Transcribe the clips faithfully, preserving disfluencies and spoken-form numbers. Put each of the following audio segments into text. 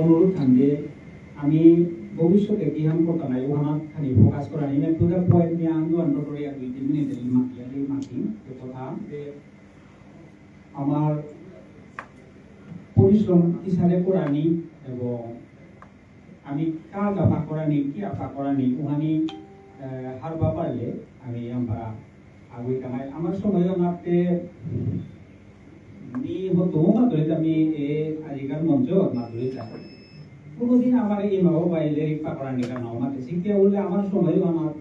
অনুরোধ থাকবে, আমি ভবিষ্যতে কিহান করতাম নাই, ওহানাত খালি ফোকাস করা নিয়ে, to the point নিয়ে আন্দোলন টোটোরিয়া দুই তিন মিনিট এই মাতি, এই মাতি, যে কথা যে আমার পরিশ্রম কিসারে করানি এবং আমি কার কাপা করানি, কি আপা করানি, ওহানি, আহ, হারবা পারলে আমি আমরা আগুই কামাই। আমার সময় আমাকে নি হতো মাতুরি আমি এ আজিকার মঞ্চ মাতুরি চাই। কোনোদিন আমার এই মাও বাইলে পাকড়া নিকা নাও মাতে শিখিয়া বললে আমার সময় আমার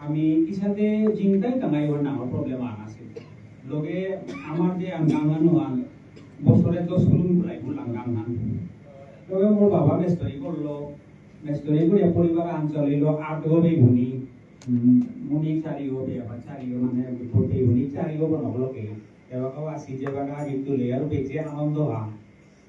আমি কিসাতে জিংতাই কামাই ওর নাম প্রবলেম আনা আছে। লগে আমার যে আঙ্গাঙ্গানো আন বছরে দশ কুলুম বুলাই বুলাঙ্গাঙ্গান। লগে মোর বাবা মেস্তরি করলো, মেস্তরি করে পরিবার আন চলিল আট গো বেগুনি, উম, মুনি চারি গো বেবা চারি গো মানে বিপদ বেগুনি চারি গো বনক লগে। এবাকাও আসি যে বাকা আমি তুলে আর বেঁচে আনন্দ হা।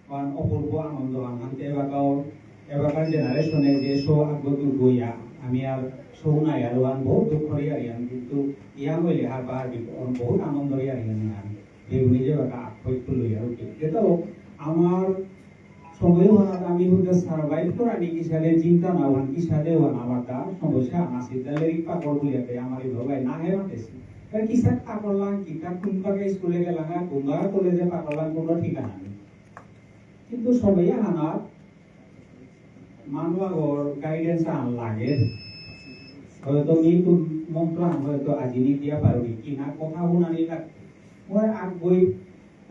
কারণ অপূর্ব আনন্দ আনতে এবাকাও, এবাকার জেনারেশনে যে শো আগত গইয়া, আমি আর শো নাই আর ওয়ান বহুত দুঃখ রিয়া রিয়ান, কিন্তু ইয়াং হইলে হার বাহার বিক-, অন বহুত আনন্দ রিয়া রিয়ান ইয়ান। বেগুনি যে বাকা আখই তুলই আর কি। এটাও আমার সময় হওয়ার আমি হতে সার্ভাইভ করানি কিসাদে চিন্তা না হন, কিসাদে হন আমার তা সমস্যা আছে। তাহলে এই পাকড় বুলিয়াতে আমার এই ভাই না হে মাতেছি। তাহলে কিসা পাকড়লাম, কিতা কোন বাগে স্কুলে গেলাম, কোন বাগে কলেজে পাকড়লাম, কোনো ঠিকানা নেই। কিন্তু সবাই আনার মানু আগর গাইডেন্স আন লাগে। হয়তো মি তো মন্ত্র আন হয়তো আজি নি দিয়া পারুনি কি না কথা হুনানি লাগে। মই আগবই,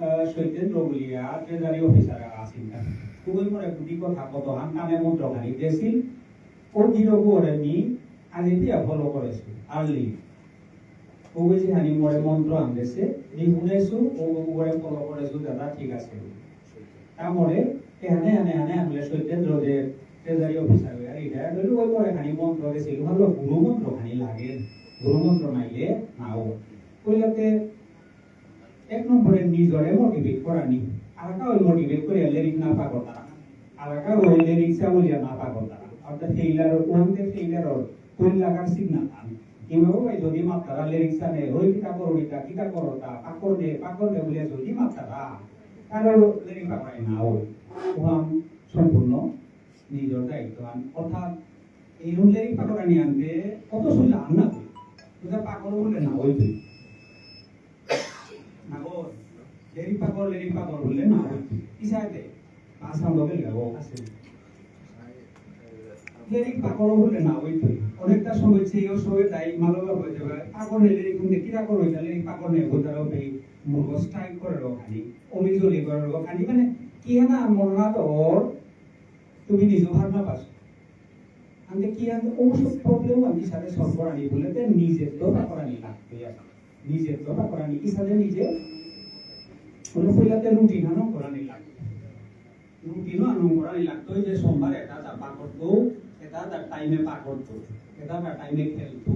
আহ, সৈতেন্দ্র বুলিয়া ট্রেজারি অফিসার আসিল না। খুবই মনে বুদ্ধি কথা কত হান কানে মন্ত্র খানি দেছিল। ও গিরো করে মি আজি দিয়া ফলো করেছি। আর্লি। ও বুঝি হানি মোরে মন্ত্র আনতেছে, নি শুনেছু, ও ওরে ফলো করেছু, দাদা ঠিক আছে। তা মোরে, এহানে, হানে, হানে, আনলে সৈতেন্দ্র যে ট্রেজারি অফিসার হয়ে, আর এটা, ধরু ওই মোরে খানি মন্ত্র গেছিল, ভালো গুরু মন্ত্র খানি লাগে, গুরু মন্ত্র নাইলে নাও। কইলাতে এক নম্বরে নিজরে মোটিভেট করানি, আর কাউ মোটিভেট করে লেরিক না পাকরতারা, আর কাউ লেরিক চাবলিয়া না পাকরতারা, অর্থাৎ ফেইলার, ওয়ানতে ফেইলার, কোন লাগার সিগনাল আন। কিংবা ভাই যদি মাত্তারা লেরিক চানে, ওই কিতা করো, কিতা, কিতা করো, তা, পাকর দে, পাকর দে বলে যদি মাত্তারা, তাহলে লেরিক পাকরাই না ওই। ওহান সম্পূর্ণ নিজর দায়িত্ব আন। অর্থাৎ এই রুম লেরিক পাকরানি আনতে কত সুবিধা আন না তুই। তুই পাকর বললে না ওই তুই। না গো, লেরিক পাকর, লেরিক পাকর বললে না ওই তুই। কিসাদে? আসাম লোকে লেগো আছে। লেরিক পাকর বললে না ওই তুই। অনেকটা সময় চেয়েও সবে তাই মালবা হয়ে যাবে। পাকর নেই লেরিক, তুমি কিরা করো এটা? লেরিক পাকর নেই, ওই তারা ওই মুরগো স্ট্রাইক করে রো খানি, অমি জলি করে রো খানি, মানে, কি হয় না, মনে না তো ওর, তুমি নিজেও ভাবনা পাস। আমি কি আমি ও সব প্রবলেম আমি সাথে সলভ করানি বলে তে নিজে তো বা করানি লাগবে আর। নিজে তো বা করানি, কিসাদে নিজে? বলে পইলাতে রুটিন আনো করানি লাগবে। রুটিনও আনো করানি লাগতো যে সোমবার এটা তা পাকরতো, এটা তার টাইমে পাকরতো, এটা তার টাইমে খেলতো,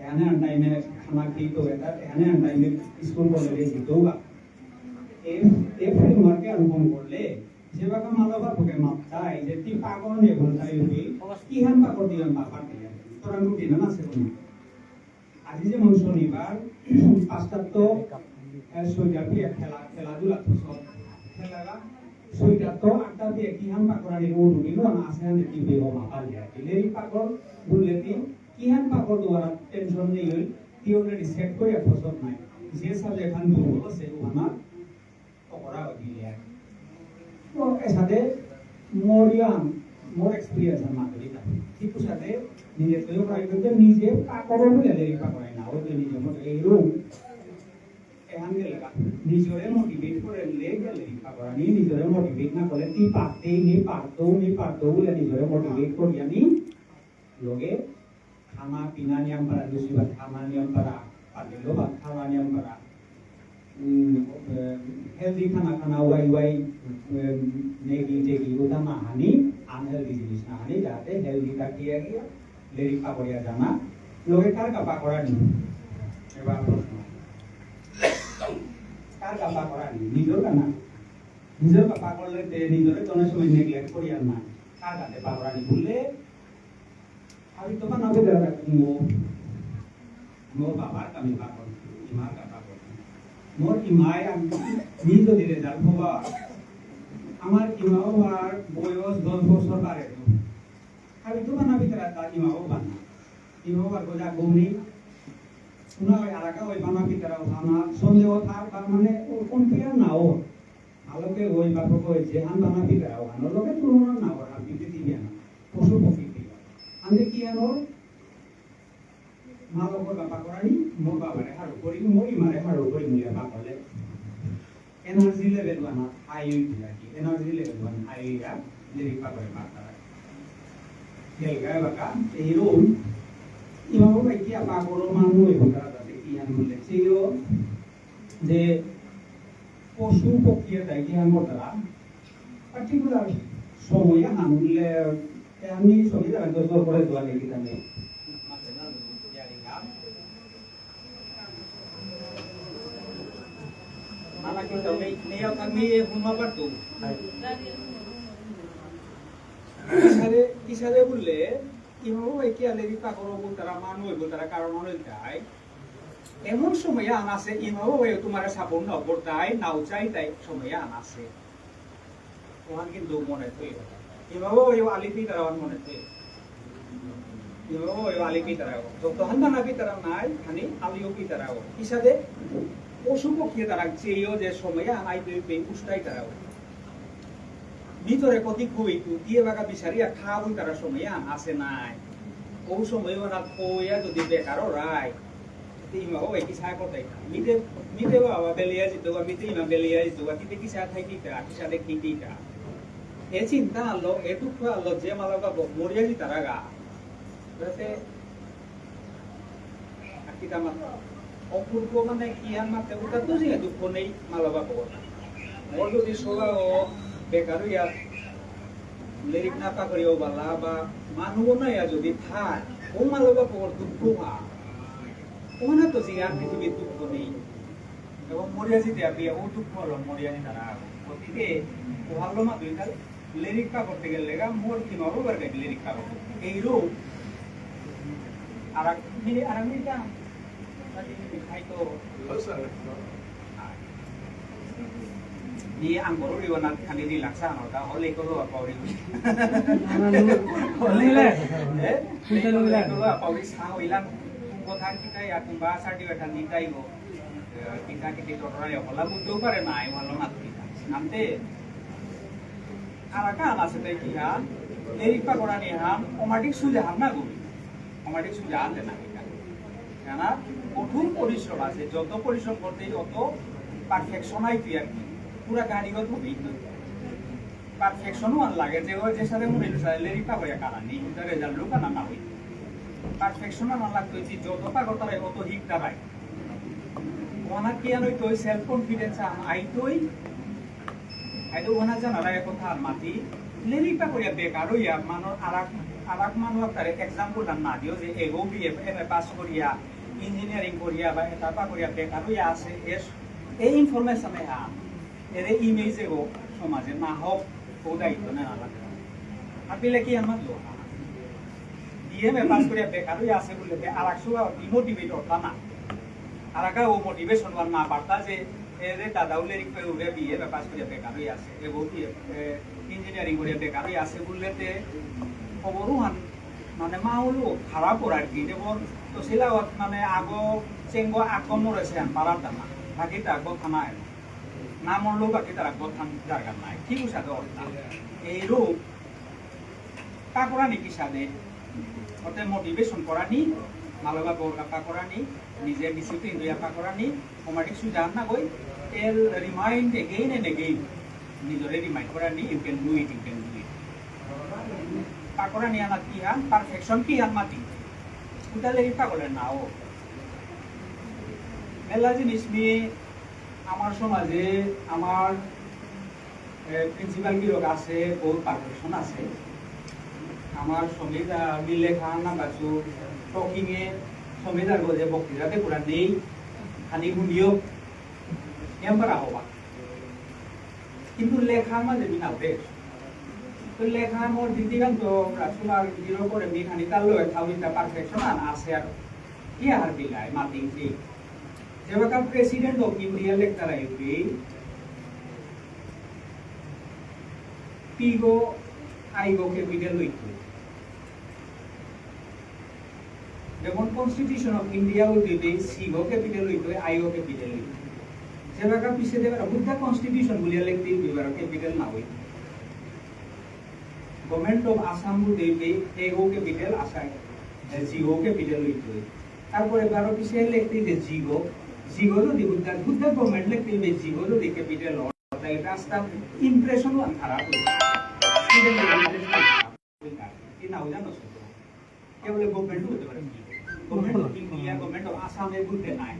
এখানে আন টাইমে খানা খেতো, এটা এখানে আন টাইমে স্কুল কলেজে যেত বা। এ, এ ফ্রেমওয়ার্কে আরোপণ করলে, যে বাকা মালবা তোকে মাপতাই, যে তুই পাকর নিয়ে বলতাই উঠি, কি হান পাকর দিলাম বাবার দিয়ে? তোরা রুটিন না আছে কোনো। আজি যেমন শনিবার, পাঁচটার তো, আহ, ছয়টার দিয়ে খেলা, খেলাধুলা তো সব। খেলারা ছয়টার তো আটটার দিয়ে কি হান পাকরানি ও রুটিন না আছে, আমি কি বেগো মাপা লিয়া। লেরি পাকর, বুললে কি, কি হান পাকর দুয়ারা টেনশন নেই হই, কি already সেট করে এক বছর নাই। যে সাবজেক্ট হান দুর্বল আছে, ও আমার পকোড়া হয়ে গিয়ে। তো এসাদে মোর ইয়ান, মোর এক্সপিরিয়েন্স আর মাতুরি না। কিন্তু সাথে নিজে তো প্রায় করতে নিজে পাকড়ো বলে লেরি পাকড়াই না, ওই তো নিজে মোট এই রুম। এখান গেলে নিজরে মোটিভেট করে লে গেলে পাকড়া নি, নিজরে মোটিভেট না করে তি পারতেই নি, পারতো নি, পারতো বলে নিজরে মোটিভেট করি আমি লগে খানা পিনা নিয়াম পারা, দুসি ভাত খানা নিয়াম পারা, পাতিল ভাত খানা নিয়াম পারা। উম, এ, হেলদি খানা খানা, ওয়াই ওয়াই, এ, মেগি টেগি, ওটা না হানি, আনহেলদি জিনিস না হানি, যাতে হেলদি থাকিয়া গিয়া, লেরি পাকড়িয়া জানা, লগে কার কাপা করানি? এবার প্রশ্ন। কার কাপা করানি? নিজর কা না? নিজর কাপা করলে তে নিজরে তো অনেক সময় নেগলেক্ট করিয়ার না। কার কাতে পাকড়ানি বললে আমি তোমার নামে দেওয়া রাখবো। মোর বাবার কামে পাকড়, ইমার কা পাকড়। মোর ইমায় আমি, মি যদি রেজাল্ট হবা, আমার ইমা বাবার বয়স ইমাও বানা। ইমাও বার কো যা গমনি। উনা ওই আরাকা ওই বানা পিতারা ওহানা সন্দেহ থার তার মানে ও কোন পিয়া না ও। আলোকে ওই বাপক ওই যে আন বানা পিতারা ওহানো লোকে তুলনা না ওর হান পিতে দিবি আনা। পশু পক্ষী পিতা। আন্দে কি আনো? মালকর বাপা করানি, মোর বাবারে হারো করি, মোর ইমারে হারো করি মুলিয়া বাপলে। Energy level ওয়ান হাই হইতে লাগে, energy level ওয়ান হাই হইয়া, লেরিক পাকরে পাকতারা। খেলগায় বাকা, এইরকম, ইমাও ভাই কি আপা করো মানু হইব তারা তাতে কি হান বললে, সেইও যে পশু পক্ষী তাই কি হান করতারা, particular সময় হান বললে, এ আমি সবই জানি তো জোর করে দোয়া নেই কিতা নেই। মানা কিন্তু নেই, নেই, আমি হুনমা পারতো। কিসারে, কিসারে বললে, ইমাও ভাই কি আলে রিপা করো বলতারা, মানু হইব তারা, কারণ হইল তাই। এমন সময় আন আছে, ইমাও ভাই তোমার সাপোর্ট না করতাই, নাও চাই তাই সময় আন আছে। ওহান কিন্তু মনে থই। ইমাও ওই আলি পিতারা ওহান মনে থই। ইমাও ওই আলি পিতারা। যতহান বানা পিতারা নাই, খানি আলিও পিতারা। কিসাদে পশু পক্ষী তারা চেয়েও যে সময় আন আই তুই পে উস্তাই তারা। ভিতরে কতি খুবই তু দিয়ে বাগা বিচারিয়া খাওয়াবো তারা সময় আন আছে নাই। ও সময় ওরা কইয়া যদি বেকারও রায়, তে ইমা বাবা কি সায় করতে? মিতে, মিতে বাবা বেলিয়া জিতবা, মিতে ইমা বেলিয়া জিতবা, কিতে কিসা থাই কিতা, কিসা দেখি কিতা। এ চিন্তা আনলো, এ দুঃখ আনলো, যে মালা বাবা মরিয়া জিতারাগা। যাতে আর কিতা মাত? অপূর্ব মানে কি আর মাতে? ওটা তো যে দুঃখ নেই, মালা বাবা। মোর যদি সোলা ও বেকার হইয়া লেরিক না পাকরিও বালা বা মানু না ইয়া যদি থার, ও মালা বাবা দুঃখ হা। ওনা তো জিয়ার পৃথিবীর দুঃখ নেই। এবং মরিয়া জিতে আপনি ও দুঃখ হলো মরিয়া জিতারা। গতিকে ও হারলো মা দুই কাল লেরিক পাকরতে গেলে গা মোর কি নরো বার গাই লেরিক পাকরতে। এই রূপ আর এক মিনিট, আর এক মিনিট দাম। খাই তো নি আঙ্গরো রিওনা খানি রিল্যাক্স আনো তা হলে কলো আপাউরি। হলে, এ? হলে কলো আপাউরি সা হইলাম। কথা কিতাই আর কুম্বা সার্টিফিকেট নিতাই গো। কিতা কিতি তররা হলা বুঝতেও পারে না, আই ভালো না কিতা। আনতে আর কাম আছে তাই কি হা? লেরিক পাকরানি হাম, অমাটিক সুজা হাম না গো। অমাটিক সুজা আনতে না কিতা। কেন? কঠোর পরিশ্রম আছে, যত পরিশ্রম করতেই অত পারফেকশন আইতে আর কি। পুরা গাড়িগত হবেই তো। পারফেকশনও আর লাগে, যে ওই যে সাথে মনে হচ্ছে, লেরিক পাকরিয়া কারা নেই, কিন্তু রেজাল্ট লুকানা না হই। পারফেকশন আর লাগতো, যে যত পাকরতারাই অত হিক তারাই। ওনা কি আনো তো সেলফ কনফিডেন্স আইতোই। আইতো ওনা জানারা এক কথা আর মাতি। লেরিক পাকরিয়া বেকার হইয়া, মানু আরাক, আরাক মানু তারে এক্সাম্পল আর না দিও যে এগো বিএ, এমএ পাস করিয়া, ইঞ্জিনিয়ারিং করিয়া বা এটা পাকরিয়া বেকার হইয়া আছে, এস-, এই ইনফরমেশনে আন। এরে ইমেজ এগো সমাজে না হোক, ও দায়িত্ব নেওয়া লাগে। আর পেলে কি আমার লোক? বিএমএ পাস করিয়া বেকার হইয়া আছে বলে তে আর একশো ডিমোটিভেট হতা না। আর একা ও মোটিভেশন আর না পারতা যে এরে দাদাও লেরিক পেয়ে উঠে বিএমএ পাস করিয়া বেকার হইয়া আছে। এগো বিএ, এ, ইঞ্জিনিয়ারিং করিয়া বেকার হইয়া আছে বললে তে খবরও হান মানে মাহৌলও খারাপ করার কি। যেমন তো সিলাওয়াত মানে আগো চেঙ্গো আকো মরেছে হান পারার দানা। বাকি তা আগো থানা এলো। না মরলেও বাকি তারা গথান জায়গা নাই। ঠিক আছে, তো অর্থাৎ এইরূপ পাকরানি কিসাদে? অর্থাৎ মোটিভেশন করানি, মালবা বর্গা পাকরানি, নিজে ডিসিপ্লিন হইয়া পাকরানি, অমাটিক সুজান না গই, এর remind again and again। নিজরে রিমাইন্ড করানি, you can do it, you can do it। পাকরানি আনা কি হান, পারফেকশন কি হান মাতি? উতালে ই পাকলে নাও। মেলা জিনিস মি আমার সমাজে আমার, এ, প্রিন্সিপাল গিরক আছে, বহুত পারফেকশন আছে। আমার সমীর, আ, মি লেখা না বাসু, টকিং এ সমীর আর গজে বক্তৃতাতে পুরা নেই, খানি হুনিও, এম পারা হবা। কিন্তু লেখার মাঝে মি নাও রে। তো লেখা মোর দিদিগান তো রাজকুমার গিরকরে মি খানি তার লগে থাউরি তা পারফেকশন আন আছে আর কি আর বিলাই মাতিং কি। যেবাকা প্রেসিডেন্ট অফ ইন্ডিয়া লেখতারা ইউপি, পিগো আইগো ক্যাপিটাল লইতো। যেমন Constitution of India ও দিবে, সি ও ক্যাপিটাল হইতে হয়, আই ও ক্যাপিটাল হইতে হয়। সেবাকা পিছে দেবে, বুদ্ধা কনস্টিটিউশন বুলিয়া লিখতে হইবে, আর ক্যাপিটাল না হইতে। গভর্নমেন্ট অফ আসাম বুলতে হইবে, এ ও ক্যাপিটাল আসাম, জি ও ক্যাপিটাল হইতে হয়। তারপরে বারো পিছে লিখতে যে জি ও, জি ও যদি বুদ্ধা, বুদ্ধা গভর্নমেন্ট লিখতে হইবে, জি ও যদি ক্যাপিটাল হয়, তাহলে রাস্তা ইমপ্রেশন ওয়ান খারাপ হইবে। স্টুডেন্ট ইমপ্রেশন খারাপ হইবে। কি না হইলে নষ্ট হবে। কেবল গভর্নমেন্ট হতে পারে। Government of India, government of আসামে বুলতে নাই।